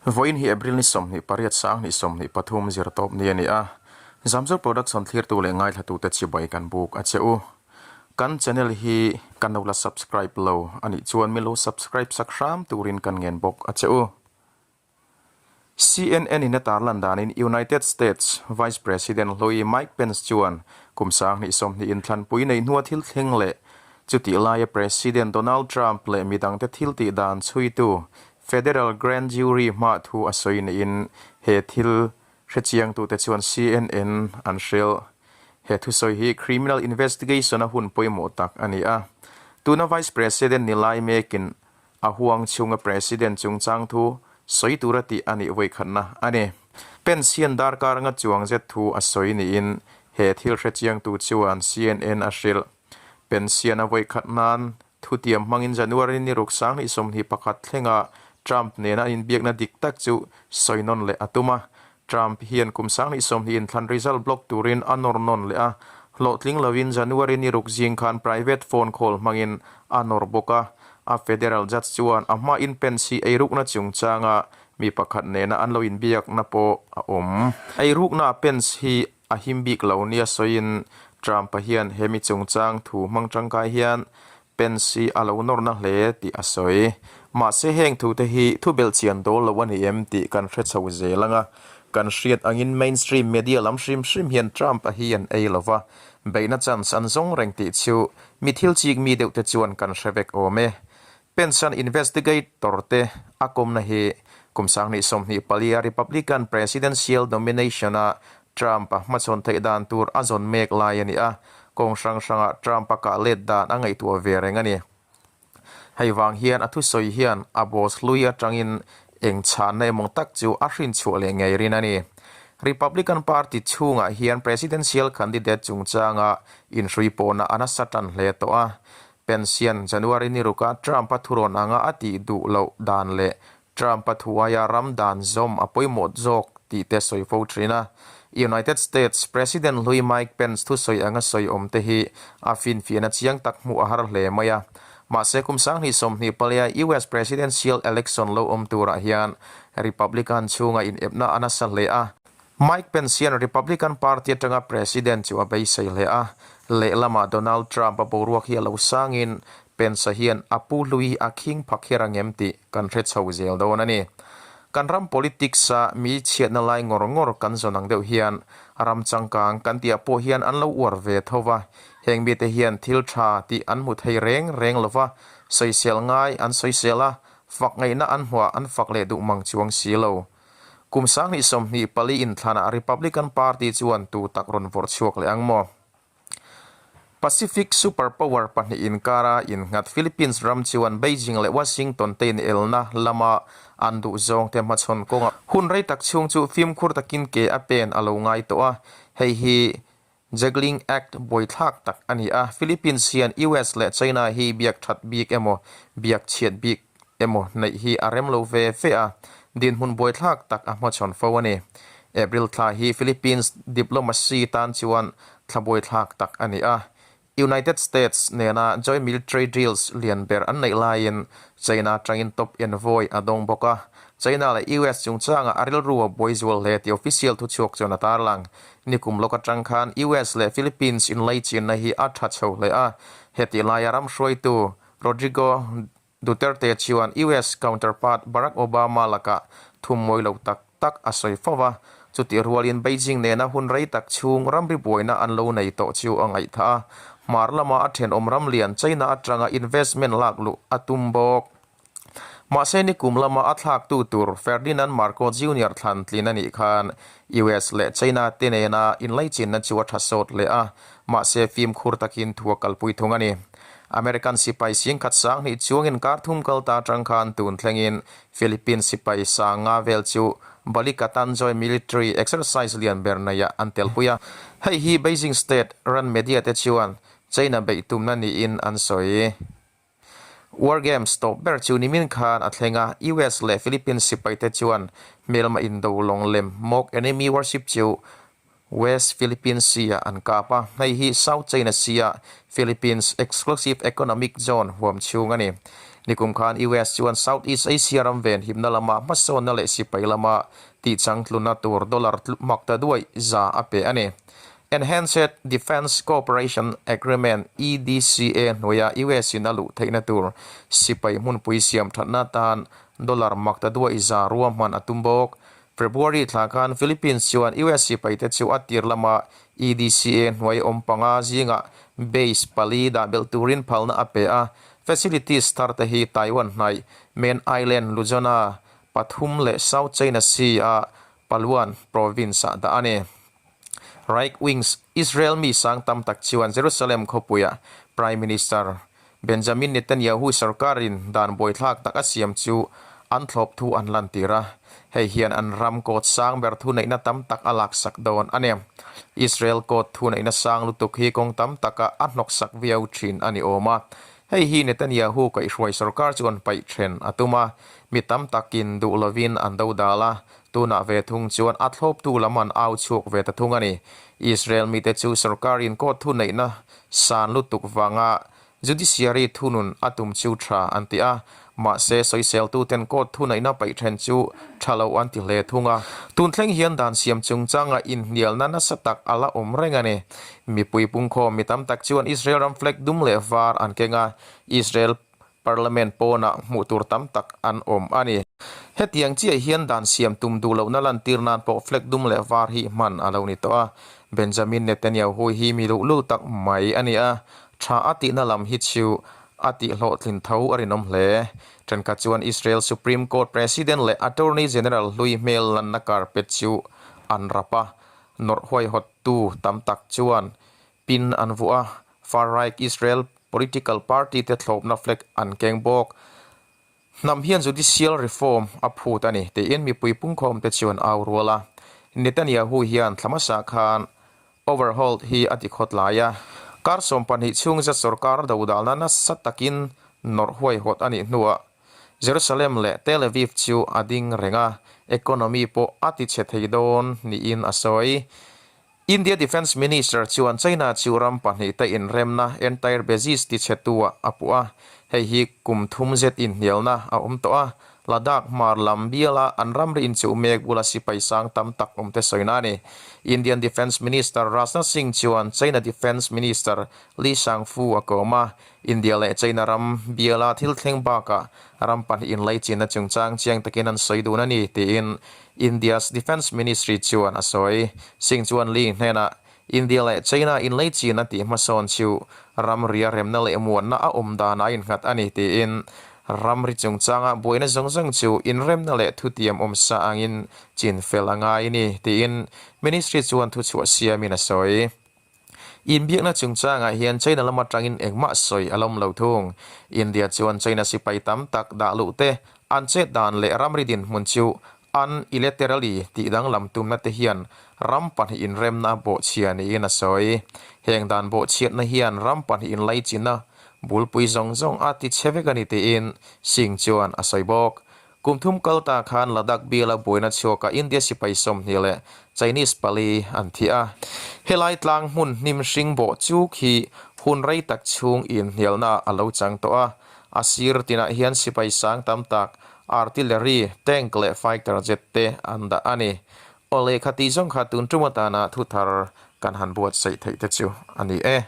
Vawiin hi April ni 28 2023 zirtawp ni a ni a, Zamzar Production thlirtu leh ngaithlatute chibai kan buk a che u. Kan channel hi kan lo la subscribe lo a nih chuan min lo subscribe sak hram turin kan ngen bawk a che u. CNN in a tarlan danin United States Vice President hlui Mike Pence chuan kum 2020 inthlanpui neih hnua thil thleng leh chutih laia President Donald Trump leh midangte thil tih dan chhuitu Federal Grand Jury hmah thu a sawi niin he thil hrechiangtute chuan CNN an hrilh. He thusawi hi criminal investigation a hun pawimawh tak a ni a. Tuna Vice President ni lai mekin a huang chhunga President chungchang thu sawi tura tih a nih vawikhatna a ni. Pence hian darkar nga chuang zet thu a sawi niin he thil hrechiangtu chuan CNN a hrilh. Pence hian a vawikhat nan Thutiam hmangin January ni ruk 2021 thlenga Trump nena an inbiakna dik tak chu sawi nawn leh a tum a. Trump hian kum 2020 inthlan result block turin a nawr nawn leh a, hlawhtling loin January ni ruk zing khan private phone call hmangin a nawr bawk a. A federal judge chuan a hmain Pence hi eirukna chungchanga mi pakhat nena an lo inbiakna pawh a awm. Eirukna Pence hi a him bik lo nia sawiin Trump-a hian he mi chungchang thu hmang tangkai hian Pence hi a lo nawrna hle tih a sawi. Mahse heng thute hi thu belhchian dawl lo a ni em tih kan hre chho zel ang a. Kan hriat angin mainstream media lam hrim hrim hian Trump-a hi an ei lo va, beihna chance an zawng reng tih chu mi thil chik mi deuhte chuan kan hre vek awm e. Pence-an investigator te a kawmna hi kum 2024 a Republican presidential nomination-a Trump-a hmachhawn theih dan tur a zawn mek lai a ni a, kawng hrang hrangah Trump-a kah let dan a ngaihtuah ve reng a ni. Hei vang hian a thusawi hian a boss hlui atangin eng chhanna emaw tak chu a hrinchhuah leh ngei rin a ni. Republican Party chhungah hian presidential candidate chungchanga inhrui pawhna a nasa tan hle tawh a, Pence hian January ni ruka Trump-a thurawn anga a tih duh loh dan leh Trump-a thuaia ram dan zawm a pawimawh zawk tih te sawi fo thin a. United States President hlui Mike Pence thusawi anga sawi awm te hi a finfiahna chiang tak hmuh a har hle mai a. Mahse kum 2024 US Presidential Election lo awm turah hian Republican chhunga inepna a nasa hle a. Mike Pence hian Republican Party atanga President chu a beisei hle a, lehlamah Donald Trump-a boruak hi a lo sangin Pence-a hian a pu hlui a khing phak her angem tih kan hre chho zel dawn a ni. Kan ram politics-a mi chhiatna lai ngawr ngawr kan zawn ang deuh hian ram changkang kan tihah pawh hian an lo uar ve tho va, heng mite hian thil tha tih an hmu thei reng reng lo va, sawisel ngai an sawisel a, fak ngaihna an hmuah an fak leh duh mang chuang si lo. Kum 2024 inthlanah Republican Party chuan tu tak rawn vawrh chhuak leh ang maw? Pacific superpower pahnih inkara innghat Philippines ram chuan Beijing leh Washington te inelna lama an duh zawngte hmachhawn kawnga hun rei tak chhung chu fimkhur takin ke a pen a lo ngai tawh a, hei hi Juggling Act buaithlak tak a ni a, Philippines hian US leh China hi biak that bik emaw biak chhiat bik emaw neih hi a rem lo ve ve a, dinhmun buaithlak tak a hmachhawn fo a ni. April thla hi Philippines diplomacy tan chuan thla buaithlak tak a ni a, United States nena joint military drills lian ber an neih laiin China atangin top envoy a dawng bawk a. China leh US chungchangah a rilru a buai zual hle tih official thuchhuak chuan a tarlang. Nikum lawk atang khan US leh Philippines inlaichinna hi a tha chho hle a, hetih laia ram hruaitu Rodrigo Duterte chuan US counterpart Barack Obama lakah thum mawi lo tak tak a sawi fo va, chutih rualin Beijing nena hun rei tak chhung ramri buaina an lo nei tawh chu a ngaihthah a, hmar lama a thenawm ram lian China atanga investment lak luh a tum bawk. Mahse nikum lama a thlaktu tur Ferdinand Marcos Junior thlan tlin a nih khan US leh China te nena inlaichinna chu a tha sawt leh a, mahse fimkhur takin thu a kalpui thung a ni. American sipai singkhat 2000 chuangin kar thum kal ta atang khan tun thlengin Philippines sipai 5000 vel chu Balikatan Joint Military Exercise lian ber neiah an telpui a. Hei hi Beijing State ran media te chuan China beih tumna niin an sawi. War Games tawp ber chu nimin khan a thleng a, US leh Philippines sipai te chuan hmelma indo lawng lem mock enemy warship chu West Philippine Sea-ah an kap a, hei hi South China Sea-a Philippines Exclusive Economic Zone huam chhung a ni. Nikum khan US chuan Southeast Asia ram venhimna lama hmasawnna leh sipai lama tihchangtlunna tur dollar mak ta duaih za a pe a ni. Enhanced Defence Cooperation Agreement, EDCA, hnuaia US in a luh theihna tur sipai hmunpui siam thatna atan dollar mak ta duaih za ruahman a tum bawk. February thla khan Philippines chuan US sipaite chu a tir lama EDCA hnuai awm panga zingah base pali dah belh turin phalna a pe a. Facilities thar te hi Taiwan hnaih main island Luzon-a pathum leh South China Sea-a Paluan province-ah dah a ni. Right wings Israel mi sang tam tak chuan Jerusalem khawpuia Prime Minister Benjamin Netanyahu sorkarin dan buaithlak tak a siam chu an thlawp thu an lantir a, hei hian an ram court sang ber thuneihna tam tak a laksak dawn a ni. Israel court thuneihna sang lutuk hi kawng tam taka a hnawksak viau thin a ni awm a, hei hi Netanyahu kaihhruai sorkar chuan paih then a tum a, mi tam takin duh lovin an dodal a, Tunah ve thung chuan a thlawptu lam an au chhuak ve ta thung a ni. Israel mite chu sorkarin court thuneihna san lutuk vanga judiciary thunun a tum chu tha an ti a, mahse sawiseltuten court thuneihna paih then chu tha lo an ti hle thung a. Tun thleng hian dan siam chungchanga inhnialna nasa tak a la awm reng a ni. Mipui pungkhawm mi tam tak chuan Israel ram flag dum leh var an keng a, Israel Parliament pawnah hmuh tur tam tak an awm a ni. Hetiang chiah hian dan siam tum duh lohna lantir nan pawh flag dum leh var hi hman a lo ni tawh a. Benjamin Netanyahu hi mi luhlul tak mai a ni a, tha a tihna lam hi chu a tihhlawhtlin tho a rinawm hle. Thenkhat chuan Israel Supreme Court President leh Attorney General hlui hmel lanna carpet chu an rap a, nawrh huaihawttu tam tak chuan pin an vuah a, far-right Israel political party te thlawpna flag an keng bawk. Hnam hian judicial reform a phut a ni, tiin mipui pungkhawm te chuan au rual a. Netanyahu hian thla hmasa khan overhaul hi a ti khawt lai a. Kar 12 chhung zet sorkar dodalna nasa takin nawrh huaihawt a nih hnuah Jerusalem leh Tel Aviv chu a ding reng a, economy pawh a ti chhe thei dawn niin a sawi. India Defence Minister chuan China chu ram pahnihte inremna entire basis tichhetu-ah a puh a, hei hi kum thum zet inhnialna a awm tawh a, Ladakh hmar lam biala an ramri inchuh mek bula sipai sang tam tak awmte sawina a ni. Indian Defence Minister Rajnath Singh chuan China Defence Minister Li Shangfu a kawm a, India leh China ram biala thil thleng bakah ram pahnih inlaichinna chungchang chiang takin an sawi dun a ni, tiin India's Defence Ministry chuan a sawi. Singh chuan Li hnenah India leh China inlaichin a tih hmasawn chu ramria remna leh muanna a awm dan a innghat a ni tiin ramri chungchanga buaina zawng zawng chu inremna leh thutiam awmsa angin chin fel a ngai a ni tiin Ministry chuan thuchhuah siamin a sawi. Inbiakna chungchangah hian China lam atangin engmah sawi a lawm lo thung. India chuan China sipai tam tak dah luh te, an chet dan leh ramri dinhmun chu an unilaterally tih danglam tumna te hian ram pahnih inremna a bawhchhia niin a sawi. Heng dan bawhchhiatna hian ram pahnih inlaichinna bulpui zawng zawng a ti chhe vek a ni tiin Singh chuan a sawi bawk. Kum thum kal ta khan Ladakh biala buaina chhuakah India sipai 20 leh Chinese pali an thi a. Helai tlang hmun hnim hring bawh chuk hi hun rei tak chhung inhnialna a lo chang tawh a. A sir tinah hian sipai sang tam tak artillery, tank leh fighter jet te an dah a ni. Aw lehkha tih zawng kha tun tum atana thuthar kan han buatsaih theih te chu a ni e.